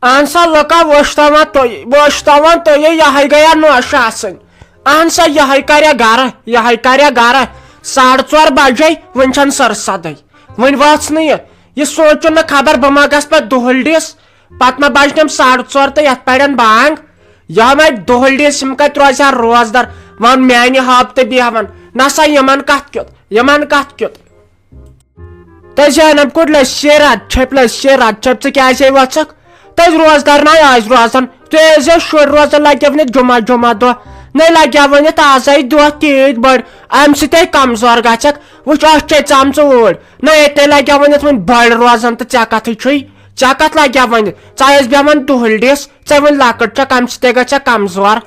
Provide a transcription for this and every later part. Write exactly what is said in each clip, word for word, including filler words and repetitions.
اہن سا لُکا، وۄشتاوان تُہۍ، وۄشتاوان تُہۍ، یِہے گٔیا نوشہِ آسٕنۍ۔ اہن سا، یِہے کریا گرٕ، یِہے کریا گرٕ۔ ساڑٕ ژور بجے، وُنہِ چھنہٕ سر سدٕے۔ وُنہِ وٲژ نہٕ یہِ۔ یہِ سونٛچُن نہٕ خبر بہٕ ما گژھٕ پتہٕ دُہلڈِس، پتہٕ ما بجنم ساڑٕ ژور تہٕ یتھ پرن بانگ۔ یہِ ما دُہلڈِس، یِم کتہِ روزِ ہا روزدر؟ ون میانہِ حب تہٕ بیہون۔ نسا یِمن کتھ کیُت، یِمن کتھ کیُت؟ تہٕ زینب کوٚر لٔسۍ رد چھٔپۍ، لٔسۍ رد چھٔپۍ، ژٕ کیٛازِ ہے وۄژکھ؟ تہٕ روزدار نَے آز روزان، تُہۍ ٲسۍزیو شُرۍ روزان لگیو ؤنِتھ جمعہ، جمعہ دۄہ نَے لگیو ؤنِتھ آزے دۄہ تیٖتۍ بٔڑۍ، اَمہِ سۭتۍ ہے کمزور گژھکھ۔ وٕچھ، اَتھ چھے ژامژٕ اوٗرۍ، نَے ییٚتہِ لگیو ؤنِتھ وۄنۍ بٔڑۍ روزان، تہٕ ژےٚ کتھٕے چھُے، ژےٚ کتھ لگیو ؤنِتھ؟ ژٕ ٲسۍ بیٚہوان دُہلڈِس، ژےٚ وۄنۍ لۄکٕٹ چھکھ، اَمہِ سۭتۍ ہے گژھکھ کمزور۔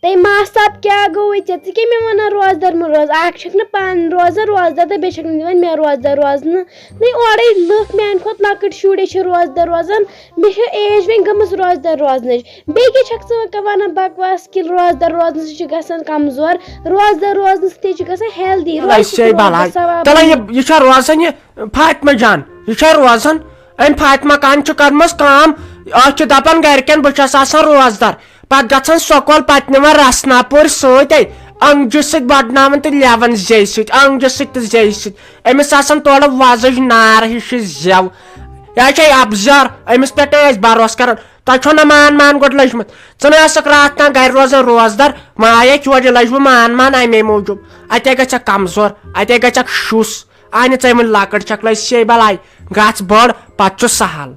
تہٕ ماس صاحب، کیٛاہ گوٚوُے ژےٚ؟ ژٕ کیٛاہ مےٚ وَنان روزدَر مہٕ روز؟ اَکھ چھَکھ نہٕ پانہٕ روزان روزدَر تہٕ بیٚیہِ چھَکھ نہٕ دِوان مےٚ روزدَر روزنہٕ۔ نَے اورَے لُکھ میٛانہِ کھۄتہٕ لۄکٕٹۍ شُرۍ چھِ روزدَر روزان، مےٚ چھِ ایج وۄنۍ گٔمٕژ روزدَر روزنٕچ۔ بیٚیہِ کیٛاہ چھَکھ ژٕ وۄنۍ وَنان بکواس کہِ روزدَر روزنہٕ سۭتۍ چھِ گژھان کمزور؟ روزدَر روزنہٕ سۭتۍ چھِ گژھان ہیلدی، أسۍ روزِ چھے بلاے۔ ثواب۔ تَلے یہِ، یہِ چھا روزان یہِ فاطمہ جان؟ یہِ چھا روزان؟ أمۍ فاطمہ کان چھِ کٔرمٕژ کٲم، أسۍ چھِ دَپان گَرِکٮ۪ن بہٕ چھَس آسان روزدَر، پَتہٕ گژھان سکوٗل، پَتہٕ نِوان رسنا پوٗرۍ سۭتۍ، انگجہِ سۭتۍ بَڑناوان تہٕ لیوان زیٚیہِ سۭتۍ، انگجہِ سۭتۍ تہٕ زیٚیہِ سۭتۍ۔ أمِس آسان تورٕ وۄزٕج نار ہِش زٮ۪و۔ یہِ چھے اَپزَر، أمِس پٮ۪ٹھ ٲسۍ بروسہٕ کران۔ تۄہہِ چھو نہ مان مان گۄڈٕ لٔجمٕژ۔ ژٕ نہ ٲسٕکھ راتھ تام گرِ روزان روزدر، وۄنۍ آیے یورٕ، یہِ لٔجوٕ مان مان اَمے موٗجوٗب۔ اَتے گژھکھ کمزور، اَتے گژھکھ شُس۔ اہنہِ ژے وۄنۍ لۄکٕٹ چھکھ لٔج سے بلاے، گژھ بٔڑ، پتہٕ چھُ سہل۔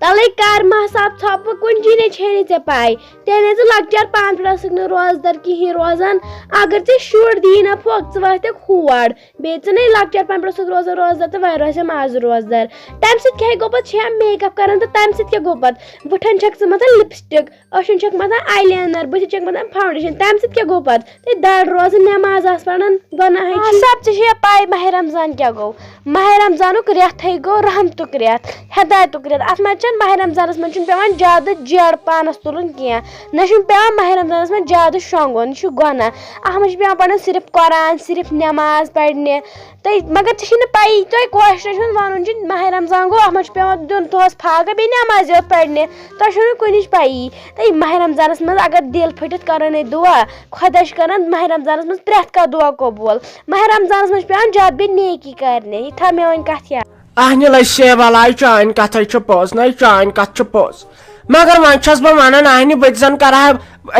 تَلَے کر ماہ صاحب ژھۄپہٕ، کُنہِ چیٖزٕچ چھے نہٕ ژےٚ پَے۔ تیٚلہِ نہٕ ژٕ لۄکچار پانہٕ پٮ۪ٹھ ٲسٕکھ نہٕ روزدر کِہیٖنۍ روزان۔ اگر ژےٚ شُر دی نہ پھۄکھ، ژٕ واتکھ ہور۔ بیٚیہِ ژٕ نَے لۄکچار پانہٕ پٮ۪ٹھ ٲسٕکھ روزان روزدر تہٕ وۄنۍ روزٮ۪م آز روزدر۔ تَمہِ سۭتۍ کیٛاہ گوٚو پَتہٕ؟ چھِ ہا میک اپ کران تہٕ تَمہِ سۭتۍ کیٛاہ گوٚو پَتہٕ؟ وٕٹھن چھَکھ ژٕ مَتھان لِپسٹِک، أچھن چھَکھ مَتھان آی لاینر، بٕتھِ چھَکھ مَتھان فاوڈیشن، تَمہِ سۭتۍ کیٛاہ گوٚو پَتہٕ؟ تہٕ دَر روزٕ نٮ۪ماز آس پَران، گۄناہ ہے آ، چھُے۔ سب ژےٚ چھےٚ یا پَے ماہِ رمضان کیٛاہ گوٚو؟ ماہِ رمضانُک رٮ۪تھ ہے گوٚو رحمتُک رٮ۪تھ، ہدایتُک رٮ۪تھ۔ اَتھ منٛز چھَنہٕ، ماہِ رمضانَس منٛز چھُنہٕ پٮ۪وان زیادٕ جیڑٕ پانَس تُلُن کینٛہہ، نہ چھُنہٕ پٮ۪وان ماہِ رمضانَس منٛز زیادٕ شۄنٛگُن، یہِ چھُ گۄناہ۔ اَتھ منٛز چھُ پٮ۪وان پَرُن صرف قرآن، صرف نٮ۪ماز پَرنہِ۔ تہٕ مگر ژےٚ چھے نہٕ پَیی، تۄہہِ کٲشرٮ۪ن ہُنٛد وَنُن چھُ، ماہِ رمضان گوٚو، اَتھ منٛز چھُ پٮ۪وان دیُن دۄہَس پھاکہٕ، بیٚیہِ نٮ۪مازِ یوت پَرنہِ۔ تۄہہِ چھو نہٕ کُنِچ پَیی۔ تہٕ یہِ ماہِ رمضانَس منٛز اگر دِل پھٔٹِتھ کَرو نے دُعا، خۄدا چھُ کَران ماہِ رمضانَس منٛز پرٛٮ۪تھ کانٛہہ دُعا قبوٗل۔ ماہِ رمضانَس منٛز چھُ پٮ۪وان زیادٕ بیٚیہِ نیکی کَرنہِ۔ یہِ تھاو میٛٲنۍ کَتھ یاد۔ اہنہِ لٔج سے بلاے، چٲنۍ کَتھَے چھِ پوٚز، نَے چٲنۍ کَتھ چھِ پوٚز۔ مگر وۄنۍ چھَس بہٕ وَنان، اہنہِ، بہٕ تہِ زَن کَرٕ ہا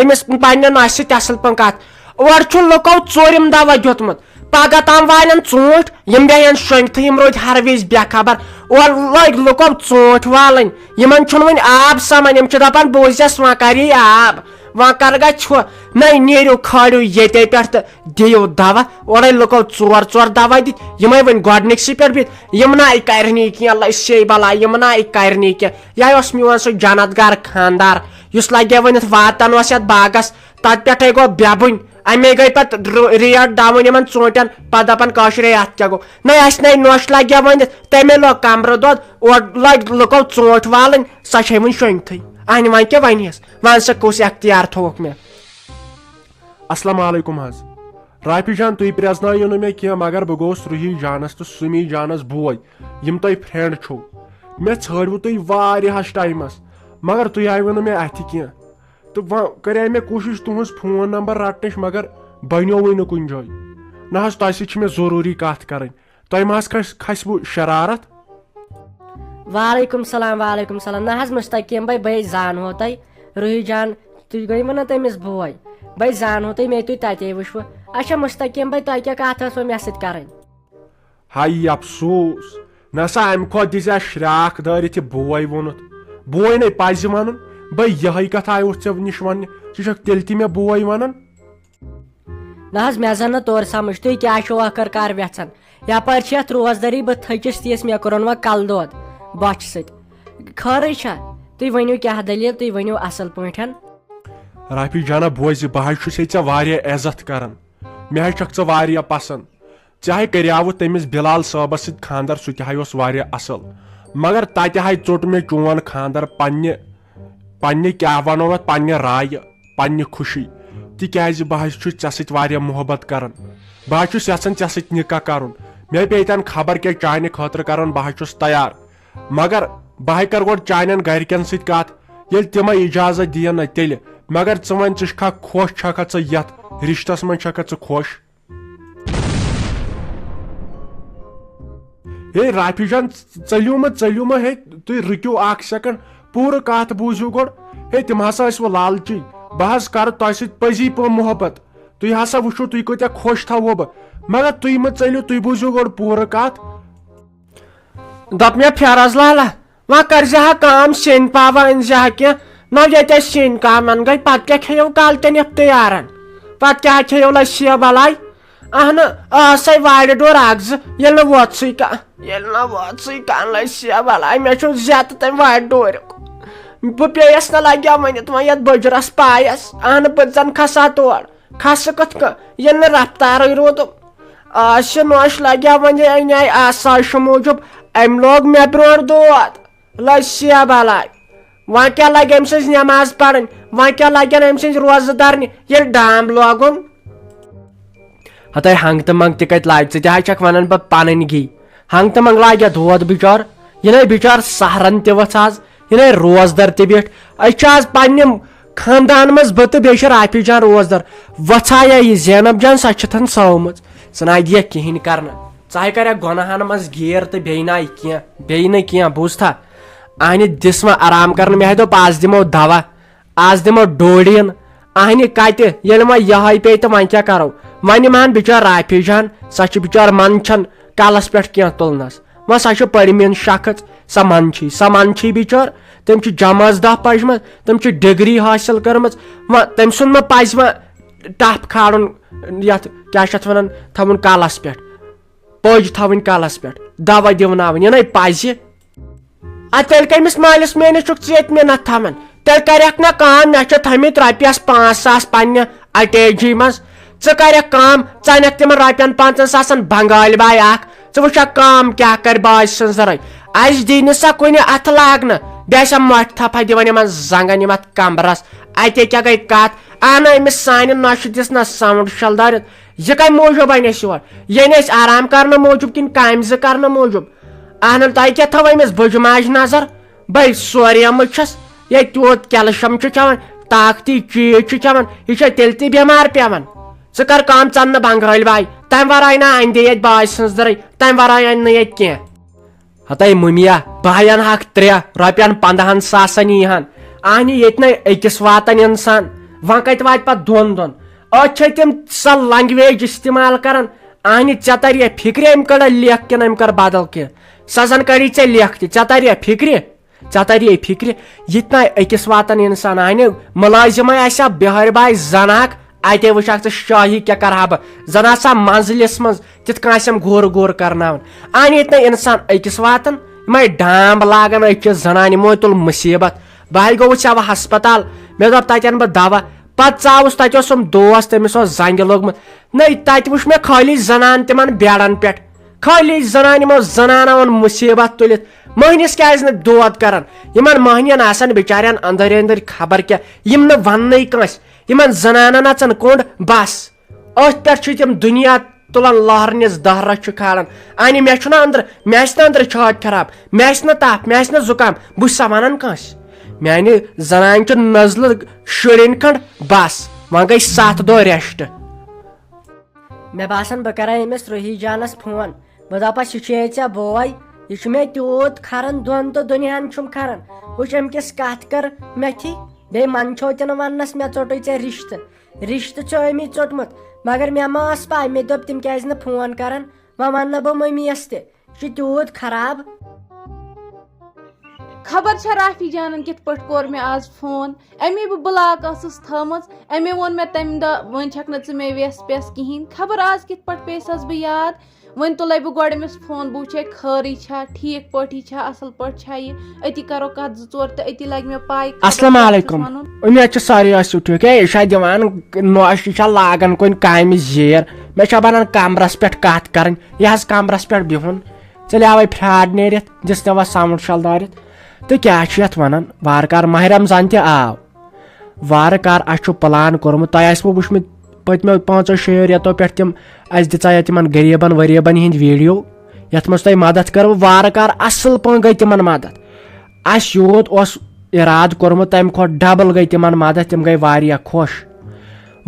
أمِس پنٛنہِ نۄشہِ سۭتۍ اَصٕل پٲٹھۍ کَتھ۔ اورٕ چھُ لُکو ژوٗرِم دوا دیُتمُت۔ پگہہ تام والن ژوٗنٛٹھۍ، یِم بیٚہن شۄنٛگتھٕے، یِم روٗدۍ ہر وِزِ بے خبر۔ اورٕ لٲگۍ لُکو ژوٗنٛٹھۍ والٕنۍ، یِمن چھُنہٕ وۄنۍ آب سمان، یِم چھِ دپان، بہٕ وٕچھس وۄنۍ کر یی آب، وۄنۍ کر گژھِ ہُہ۔ نَے نیٖرِو کھٲلِو ییٚتے پٮ۪ٹھ تہٕ دِیِو دوا۔ اورَے لُکو ژور ژور دوا دِتۍ، یِمے وۄنۍ گۄڈٕنِکسٕے پٮ۪ٹھ بِہِتھ، یِم نہ آیہِ کرنی کینٛہہ، لٔسۍ بلاے، یِم نہ آیہِ کرنی کینٛہہ۔ یہِ اوس میون سُہ جنت گار خاندار، یُس لگہِ ونِتھ واتن اوس یتھ باغس۔ تتھ پٮ۪ٹھے گوٚو بٮ۪بُن۔ امے گٔے پتہٕ ر-، ریٹ ڈاوُن یِمن ژوٗنٛٹھٮ۪ن۔ پتہٕ دپان کٲشرے، اتھ کیٛاہ گوٚو؟ نہ، اسہِ نَے نۄش لگہِ ہا ؤنِتھ، تمے لوگ کمرٕ دۄد، اورٕ لٲگۍ لُکو ژوٗنٛٹھۍ والٕنۍ، سۄ چھے وُنہِ شۄنٛگتھٕے۔ اہنہِ، وۄنۍ کیٛاہ ونہِ یس؟ ون سا، کُس اختیار تھووُکھ مےٚ؟ السلام علیکم حظ۔ رافی جان، تُہۍ پرٛزنٲیِو نہٕ مےٚ کینٛہہ، مگر بہٕ گوٚوُس روحی جانس تہٕ سُمی جانس بوے، یِم تۄہہِ فرینڈ چھِو۔ مےٚ ژھٲنٛڈوٕ تُہۍ واریاہس ٹایمس، مگر تُہۍ آیوٕ نہٕ مےٚ اتھِ کینٛہہ۔ تہٕ وۄنۍ کریے مےٚ کوٗشِش تُہُنٛز فون نمبر رٹنٕچ، مگر بنیووٕے نہٕ کُنہِ جایہِ۔ نہ حظ، تۄہہِ سۭتۍ چھِ مےٚ ضروٗری کتھ کرٕنۍ۔ تۄہہِ ما حظ کھس-، کھسِوٕ شرارت؟ وعلیکم سلام، وعلیکم سلام۔ نہ حظ مستقیم بھائی، بھائی زانہو تۄہہِ۔ روحی جان، تُہۍ گٔیوٕ نہ تٔمِس بوے؟ بھائی زانہو تۄہہِ، مےٚ تُہۍ تتے وٕچھوٕ۔ اچھا مستقیم بھائی، تۄہہِ کیٛاہ کتھ ٲسوٕ مےٚ سۭتۍ کرٕنۍ؟ ہاے افسوس، نسا امہِ کھۄتہٕ دِژ اسہِ شراکھ دٲرِتھ یہِ بوے ووٚنُتھ۔ بوے نے پزِ ونُن، بے یہے کتھ آیوس ژےٚ نِش وننہِ، ژٕ چھکھ تیٚلہِ تہِ مےٚ بوے ونان۔ نہ حظ، مےٚ زن نہٕ توٚر سمجھ، تُہۍ کیٛاہ چھِو ٲخٕر کار یژھان؟ یپٲرۍ چھِ یتھ روزدٔری بہٕ تھٔچِس تِژھ، مےٚ کوٚرُن وۄنۍ کلہٕ دود بۄچھِ سۭتۍ۔ خٲرٕے چھا؟ تُہۍ ؤنِو کیٛاہ دٔلیٖل، تُہۍ ؤنِو اصل پٲٹھۍ۔ رافی جانہ بوزِ، بہٕ حظ چھُسے ژےٚ واریاہ عزت کران، مےٚ حظ چھکھ ژٕ واریاہ پسند۔ ژےٚ ہاے کریاوُتھ تٔمِس بلال صٲبس سۭتۍ خانٛدر، سُہ تہِ ہاے اوس واریاہ اصل، مگر تتہِ ہاے ژوٚٹ مےٚ چون خانٛدر پننہِ، پننہِ کیٛاہ ونو اتھ، پننہِ رایہِ، پننہِ خوشی، تِکیازِ بہٕ حظ چھُس ژےٚ سۭتۍ واریاہ محبت کران۔ بہٕ حظ چھُس یژھان ژےٚ سۭتۍ نکاح کرُن۔ مےٚ پیٚیہِ تن خبر کیٛاہ چانہِ خٲطرٕ کرُن، بہٕ حظ چھُس تیار۔ مگر بہٕ ہاے کرٕ گۄڈٕ چانٮ۪ن گرِکٮ۪ن سۭتۍ کتھ، ییٚلہِ تِمے اجازت دِین نہ تیٚلہِ۔ مگر ژٕ وَن، ژٕ چھکھا خۄش، چھکھا ژٕ یتھ رشتس منٛز، چھکھا ژٕ خۄش؟ ہے رافی جان، ژٔلِو مہ، ژٔلِو مہ، ہے تُہۍ رُکِو اکھ سیکنڈ، پوٗرٕ کتھ بوٗزِو گۄڈٕ۔ ہے تِم ہسا ٲسۍ وۄنۍ لالچی، بہٕ حظ کرٕ تۄہہِ سۭتۍ پٔزی پٲٹھۍ محبت، تُہۍ ہسا وٕچھِو تُہۍ کۭتیٛاہ خۄش تھاوو بہٕ، مگر تُہۍ مہ ژٔلِو، تُہۍ بوٗزِو گۄڈٕ پوٗرٕ کتھ۔ دوٚپ مےٚ، فیروز لالا، وۄنۍ کٔرزِ ہا کٲم، سِنۍ پاوا أنزِ ہا کینٛہہ۔ نہ ییٚتہِ اَسہِ سِنۍ کامن گٔے، پتہٕ کیٛاہ کھیٚیو کالچن افتیارن؟ پتہٕ کیٛاہ کھیٚیو لسی بلاے؟ اہنہٕ، ٲسے وارِ ڈور اکھ زٕ، ییٚلہِ نہٕ ووتسٕے کانٛہہ، ییٚلہِ نہٕ ووتسٕے کانٛہہ لسی بلاے، مےٚ چھُ زیادٕ تَمہِ وارِ ڈورِ۔ بہٕ پیٚیس نہٕ لگیا ؤنِتھ وۄنۍ یتھ بٔجرس پایس، اہنہٕ، بہٕ زن کھسا تور، کھسہٕ کِتھ کٔنۍ، ییٚلہِ نہٕ رفتارٕے روٗدُم۔ آسہِ نوش لگیا وۄنۍ اَمہِ آیہِ آسایشہِ موٗجوٗب، أمۍ لوگ مےٚ برونٛٹھ دود۔ لسیا بلاے۔ وۄنۍ کیٛاہ لگہِ أمۍ سٕنٛز نٮ۪ماز پرٕنۍ؟ وۄنۍ کیٛاہ لگن أمۍ سٕنٛز روزٕ درنہِ، ییٚلہِ ڈام لوگُن؟ ہتے ہنٛگ تہٕ منٛگ تہِ کتہِ لاگہِ؟ ژٕ تہِ حظ چھکھ ونان بہٕ پنٕنۍ گی۔ ہنٛگ تہٕ منٛگ لاگہِ دود بچار؟ یہِ نے بچار سحرن تہِ ؤژھ آز، یہِ نے روزدر تہِ بیٖٹھ۔ أسۍ چھِ آز پننہِ خاندان منٛز بہٕ تہٕ بیٚیہِ چھِ رافی جان روزدر۔ وۄژھایا یہِ زینب جان، سۄ چھِ تھن سٲومٕژ۔ ژٕ نہ دِیکھ کِہینۍ کرنہٕ۔ ژٕ ہاے کرکھ گۄناہن منٛز گیر تہٕ بیٚیہِ نہ کینٛہہ، بیٚیہِ نہٕ کینٛہہ، بوٗزتھا؟ اہنہِ دِس وۄنۍ آرام کرنہٕ، مےٚ ہاے دوٚپ آز دِمو دوا، آز دِمو ڈوڈیٖن۔ اہنہِ کتہِ، ییٚلہِ وۄنۍ یہے پیٚیہِ تہٕ وۄنۍ کیٛاہ کرو؟ وۄنۍ نِمہن بچار رافی جان، سۄ چھِ بچار منٛدچھان کلس پٮ۪ٹھ کینٛہہ تُلنس۔ وۄنۍ سۄ چھِ پٔرمٕژ شخص، سۄ منٛدچھی، سۄ منٛدچھی بچار۔ تٔمۍ چھِ جمٲژ دہ پجمژ، تٔمۍ چھِ ڈگری حٲصِل کٔرمٕژ۔ وۄنۍ تٔمۍ سُنٛد ما پزِ وۄنۍ ٹپھ کھالُن، یتھ کیٛاہ چھِ اتھ ونان، تھاوُن کلس پٮ۪ٹھ، پٔج تھاوٕنۍ کلس پٮ۪ٹھ، دوا دِوناوٕنۍ، یہِ نے پزِ۔ ادٕ تیٚلہِ کٔمِس مٲلِس میٲنِس چھُکھ ژٕ ییٚتہِ مِنت تھاوان؟ تیٚلہِ کریکھ نہ کٲم، مےٚ چھِ تھٲمٕتۍ رۄپیس پانٛژھ ساس پننہِ اٹیچی منٛز۔ ژٕ کریکھ کٲم، ژٕ انکھ تِمن رۄپین پانٛژن ساسن بنگٲلۍ باے اکھ۔ ژٕ وٕچھکھ کٲم کیٛاہ کرِ باج سٕنٛز زرٲے۔ اسہِ دی نہٕ سۄ کُنہِ اتھٕ لاگنہٕ، بیٚیہِ چھےٚ مۄٹھِ تھپھا دِوان یِمن زنگن یِم اتھ کمرس۔ اتے کیٛاہ گٔے کتھ؟ اہن أمِس سانہِ نۄشہِ دِژ نہ ساوُنڈ شل دٲرِتھ۔ یہِ کمہِ موٗجوٗب انہِ اسہِ یور؟ یہِ انہِ اسہِ آرام کرنہٕ موٗجوٗب کِنہٕ کامہِ زٕ کرنہٕ موٗجوٗب؟ اہن تۄہہِ کیٛاہ تھٲو أمِس بُجہِ ماجہِ نظر؟ بے سوریمٕژ چھس، ییٚلہِ تیوٗت کیلشیم چھُ کھٮ۪وان، طاقتی چیٖز چھُ کھٮ۪وان، یہِ چھا تیٚلہِ تہِ بٮ۪مار پٮ۪وان؟ ژٕ کر کٲم، ژٕ ان نہٕ بنگٲلۍ باے، تمہِ ورٲے نہ اندِ ییٚتہِ باج سٕنٛز دٕرٕے، تمہِ ورٲے انہِ نہٕ ییٚتہِ کینٛہہ۔ ہتے مُمیا، بہٕ ہا انہٕ ہاکھ ترٛےٚ رۄپین پندہن ساسن یی ہن۔ اہنہِ ییٚتہِ نے أکِس واتان انسان، وۄنۍ کتہِ واتہِ پتہٕ دۄن دۄن؟ أتھۍ چھے تِم سۄ لنگویج استعمال کران۔ اہنہِ ژےٚ تریہ فکرِ أمۍ کٔڑا لیکھ کِنہٕ أمۍ کٔر بدل کینٛہہ؟ سۄ زن کڑی ژےٚ لیکھ تہِ، ژےٚ تریہ فکرِ؟ ژےٚ تریہ فکرِ؟ یہِ تہِ نہ أکِس واتان انسان، اہنہِ مُلٲزمے آسہِ ہا بہٲرۍ باے زن اکھ، اتے وٕچھکھ ژٕ شٲہی کیٛاہ کرٕ ہا بہٕ، زن آسہٕ ہا منزلس منٛز تِتھ کٔنۍ آسٮ۪م گورٕ گورٕ کرناوان۔ اہنہِ ییٚتہِ نہ انسان أکِس واتان، یِمے ڈامب لاگان أکِس زنانہِ، یِمو تُل مُصیبت۔ بہٕ ہاے گوٚوُس یوٕ ہسپتال، مےٚ دوٚپ تتہِ انہٕ بہٕ دوا، پتہٕ ژاوُس، تتہِ اوسُم دوس، تٔمِس اوس زنگہِ لوٚگمُت۔ نٔے تتہِ وٕچھ مےٚ خٲلی زنان تِمن بیڈن پٮ۪ٹھ، خٲلی زنان، یِمو زنانو اوٚن مُصیبت تُلِتھ۔ مٔہنِس کیازِ نہٕ دود کران؟ یِمن مٔہنِین آسان بِچارٮ۪ن أنٛدٕرۍ أنٛدٕرۍ خبر کیٛاہ، یِم نہٕ وننٕے کٲنٛسہِ۔ یِمن زنانن اژان کوٚنٛڈ بس۔ أتھۍ پٮ۪ٹھ چھِ تِم دُنیا تُلان لہرنِس دہرس چھِ کھالان۔ اَنہِ مےٚ چھُنہ أنٛدرٕ، مےٚ آسہِ نہٕ أنٛدرٕ چھٲتۍ خراب، مےٚ آسہِ نہٕ تپھ، مےٚ آسہِ نہٕ زُکام، بہٕ چھُسا ونان کٲنٛسہِ؟ میانہِ زنانہِ چھُ نزلہٕ شُرٮ۪ن کھنٛڈ بس، وۄنۍ گٔے ستھ دۄہ rest۔ مےٚ باسان بہٕ کرے أمِس روحی جانس فون، بہٕ دپس یہِ چھُ ییٚتہِ ژےٚ بوے، یہِ چھُ مےٚ تیوٗت کھران دۄن تہٕ دُنیاہن چھُم کھران۔ وٕچھ أمۍ کِس کتھ کٔر مےٚ تھی، بیٚیہِ منٛدچھو تہِ نہٕ وننس مےٚ ژوٚٹُے ژےٚ رشتہٕ۔ رشتہٕ چھُ أمی ژوٚٹمُت، مگر مےٚ ما ٲس پَے، مےٚ دوٚپ تِم کیٛازِ نہٕ فون کَران، وۄنۍ وَنہٕ نہٕ بہٕ مٔمی یَس تہِ، یہِ چھُ تیوٗت خراب۔ خبر چھا رافی جانَن کِتھ پٲٹھۍ کوٚر مےٚ آز فون، أمی بہٕ block ٲسٕس تھٲومٕژ، أمی ووٚن مےٚ تَمہِ دۄہ، وۄنۍ چھَکھ نہٕ ژٕ مےٚ وٮ۪س پٮ۪س کِہیٖنۍ۔ خبر آز کِتھ پٲٹھۍ پیٚیہِ سَس بہٕ یاد۔ وۄنۍ تُلے بہٕ گۄڈٕ أمِس فون، بہٕ وٕچھے خٲرٕے چھا، ٹھیٖک پٲٹھی چھا، اَصٕل پٲٹھۍ چھا یہِ، أتی کَرو کَتھ زٕ ژور تہٕ أتی لَگہِ مےٚ پَے خبر السلام کیٛاہ چھُس علیکم۔ وَنُن۔ اُمید چھِ ساروی آسِو ٹھیٖک۔ ہے، یہِ چھا دِوان نوش، یہِ چھا لاگان کُنہِ کامہِ زیر؟ مےٚ چھا بَنان کَمرَس پٮ۪ٹھ کَتھ کَرٕنۍ، یہِ حظ کَمرَس پٮ۪ٹھ بِہُن۔ ژٕ لیاوَے پھرٛاڈ نیٖرِتھ، دِژ مےٚ وۄنۍ sound شَلدٲرِتھ۔ تہٕ کیٛاہ چھُ یَتھ وَنان؟ وارٕ کار ماہِ رمضان تہِ آو۔ وارٕ کار، اَسہِ چھُ plan کوٚرمُت، تۄہہِ آسِوٕ وٕچھمٕتۍ پٔتمیو پانٛژو شیٚیو رٮ۪تو پٮ۪ٹھ تِم، اَسہِ دِژایو تِمن غریٖبن ؤریٖبن ہِنٛدۍ video، یَتھ منٛز تۄہہِ مدد کٔروٕ، وارٕ کارٕ اَصٕل پٲٹھۍ گٔے تِمن مدد۔ اسہِ یوٗت اوس ارادٕ کوٚرمُت، تمہِ کھۄتہٕ ڈبل گٔے تِمن مدد، تِم گٔے واریاہ خۄش۔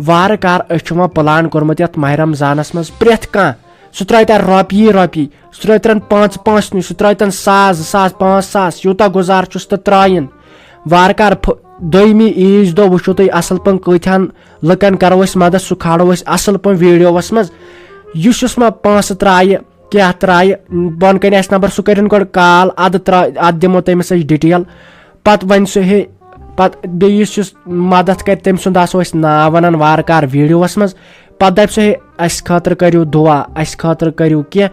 وارٕ کارٕ أسۍ چھِ وۄنۍ پلان کوٚرمُت یتھ ماہِ رمضانس منٛز پرٛٮ۪تھ کانٛہہ، سُہ ترٛایہِ تتہِ رۄپیہِ رۄپیہِ، سُہ ترٛایہِ ترن پانٛژھ پانٛژھ نٕے، سُہ ترٛایہِ تن ساس، زٕ ساس، پانٛژھ ساس، یوٗتاہ گُزار چھُس تہٕ ترٛایِن۔ وارٕ کارٕ پھ-، دوٚیمہِ عیٖذ دۄہ وٕچھِو تُہۍ اصل پٲٹھۍ کۭتۍ ہن لُکن کرو أسۍ مدد، سُہ کھالو أسۍ اصل پٲٹھۍ ویڈیوس منٛز۔ یُس یُس ما پونٛسہٕ ترٛایہِ، کیٛاہ ترٛایہِ، بۄنہٕ کنہِ آسہِ نمبر، سُہ کٔرِن گۄڈٕ کال، ادٕ ترٛا-، ادٕ دِمو تٔمِس أسۍ ڈیٹیل۔ پتہٕ ونہِ سُہ ہے، پتہٕ بیٚیہِ یُس یُس مدد کرِ، تٔمۍ سُنٛد آسو أسۍ ناو ونان وارٕ کارٕ ویڈیوس منٛز۔ پتہٕ دپہِ سُہ ہے، اسہِ خٲطرٕ کٔرِو دُعا، اسہِ خٲطرٕ کٔرِو کینٛہہ۔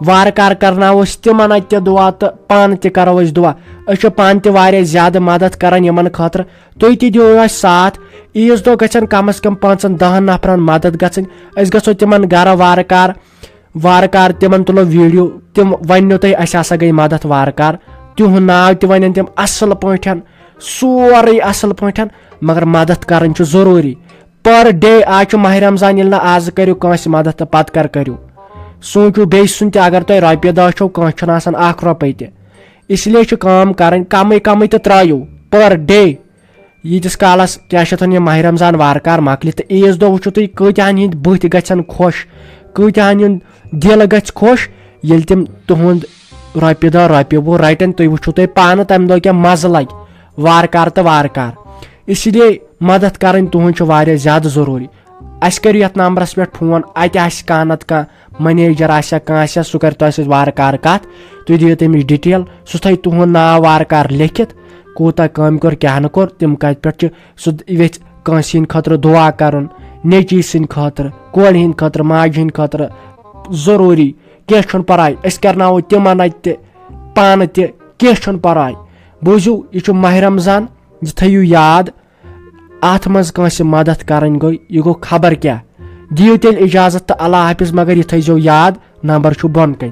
وارٕ کارٕ کرناوو أسۍ تِمن اتہِ تہِ دُعا تہٕ پانہٕ تہِ کرو أسۍ دُعا۔ أسۍ چھِ پانہٕ تہِ واریاہ زیادٕ مدد کران یِمن خٲطرٕ۔ تُہۍ تہِ دِیِو اسہِ ساتھ۔ عیٖذ دۄہ گژھن کم از کم پانٛژن دہن نفرن مدد گژھٕنۍ۔ أسۍ گژھو تِمن گرٕ وارٕ کارٕ، وارٕ کارٕ تِمن تُلو ویڈیو، تِم وننو تۄہہِ اسہِ ہسا گٔے مدد وارٕ کارٕ۔ تِہُنٛد ناو تہِ ونن تِم اصل پٲٹھۍ، سورُے اصل پٲٹھۍ، مگر مدد کرٕنۍ چھِ ضروٗری۔ پر ڈے، آز چھُ ماہِ رمضان، ییٚلہِ نہٕ آز کٔرِو کٲنٛسہِ مدد تہٕ پتہٕ کر کٔرِو؟ سوٗنٛچِو بیٚیہِ سُنٛد تہِ، اگر تۄہہِ رۄپیہِ دہ چھو، کٲنٛسہِ چھُنہٕ آسان اکھ رۄپے تہِ۔ اس لیے چھِ کٲم کرٕنۍ، کمٕے کمٕے تہٕ ترٛٲیِو پر ڈے۔ ییٖتِس کالس کیٛاہ چھِ اتھ ونان، یہِ ماہِ رمضان وارٕ کارٕ مۄکلہِ تہٕ عیٖذ دۄہ وٕچھِو تُہۍ کۭتیاہن ہِنٛدۍ بٕتھۍ گژھن خۄش، کۭتیاہن ہُنٛد دِل گژھِ خۄش، ییٚلہِ تِم تُہُنٛد رۄپیہِ دہ، رۄپیہِ وُہ رٹن۔ تُہۍ وٕچھِو تُہۍ پانہٕ تمہِ دۄہ کیٛاہ مزٕ لگہِ۔ وارٕ کارٕ تہٕ وارٕ کارٕ، اسی لیے مدد کرٕنۍ تُہنٛز چھِ واریاہ زیادٕ ضروٗری۔ اسہِ کٔرِو یتھ نمبرس پٮ۪ٹھ فون، اتہِ آسہِ کانٛہہ نتہٕ کانٛہہ منیجر آسہِ یا کانٛہہ آسہِ، سُہ کرِ تۄہہِ سۭتۍ وارٕ کارٕ کتھ۔ تُہۍ دِیِو تٔمِس ڈیٹیل، سُہ تھایہِ تُہُنٛد ناو وارٕ کارٕ لیکھِتھ، کوٗتاہ کامہِ کوٚر، کیٛاہ نہٕ کوٚر، تِم کتہِ پٮ۪ٹھ چھِ۔ سُہ یژھِ کٲنٛسہِ ہِنٛدِ خٲطرٕ دُعا کرُن، نیٚچی سٕنٛدِ خٲطرٕ، کورِ ہِنٛدِ خٲطرٕ، ماجہِ ہِنٛدِ خٲطرٕ، ضروٗری۔ کینٛہہ چھُنہٕ پرواے، أسۍ کرناوو تِمن اتہِ تہِ، پانہٕ تہِ، کینٛہہ چھُنہٕ پرواے۔ بوٗزِو، یہِ چھُ ماہِ رمضان، یہِ تھٲیِو یاد۔ اتھ منٛز کٲنٛسہِ مدد کرٕنۍ گوٚو، یہِ گوٚو خبر کیٛاہ۔ دِیِو تیٚلہِ اجازت تہٕ اللہ حافظ، مگر یہِ تھٲیزیو یاد، نمبر چھُ بۄنہٕ کنہِ۔